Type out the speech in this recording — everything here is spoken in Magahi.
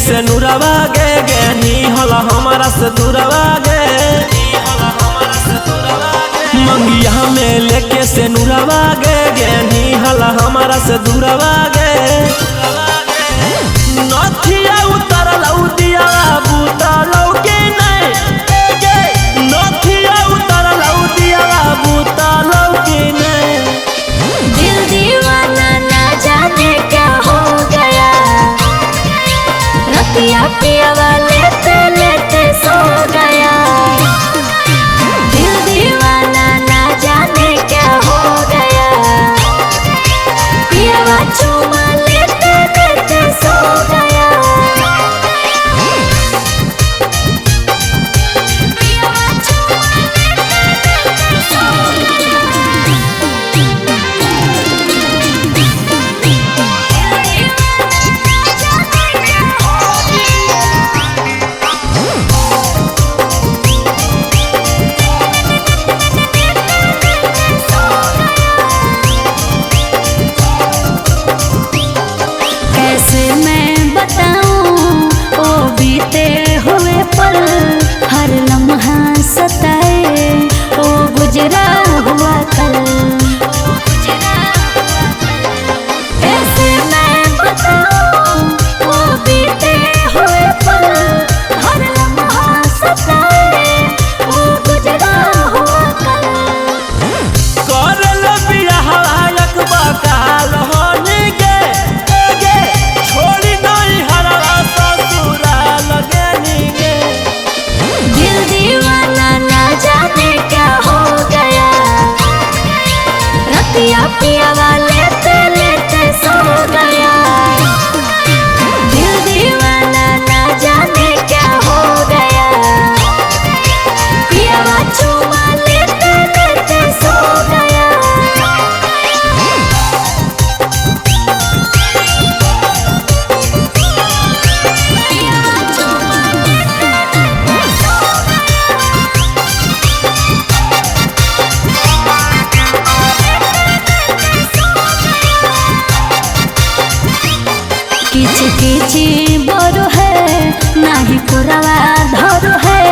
से नुरवा गे गे निहल हमारा से दूरवा गे। मंगिया में लेके से नुरवा गे गे निहल हमारा से दूरवा गे। नथिया उतरल दिया बुतलौ के नहीं गे, नथिया उतरल दिया बुतलौ के नहीं। दिल दीवाना ना जाने क्या हो गया, रतिया पियावा लेते लेते सो गया। दिल दीवाना ना जाने क्या हो गया, पियावा चूमा लेते लेते सो गया। पियावा चूमा लेते लेते सो कैसे मैं बताऊं ओ बीते हुए पल, हर लम्हा सताए ओ गुजरा हुआ कल। कैसे मैं बताऊं ओ बीते हुए पल, हर लम्हा सताए ओ गुजरा हुआ कल। करल बियाहवा बकाल होने गे गे, छोड़ी नहीं हरवा ससुराल गेनी गे। दिल दीवाना ना जाने क्या हो गया, रतिया पियावा लेते लेते सो गया। दिल दीवाना ना जाने क्या हो गया, पियावा चूमा लेते लेते सो गया। पियावा चूमा लेते लेते सो किच किच बरो है नाही कोरवा धरो है,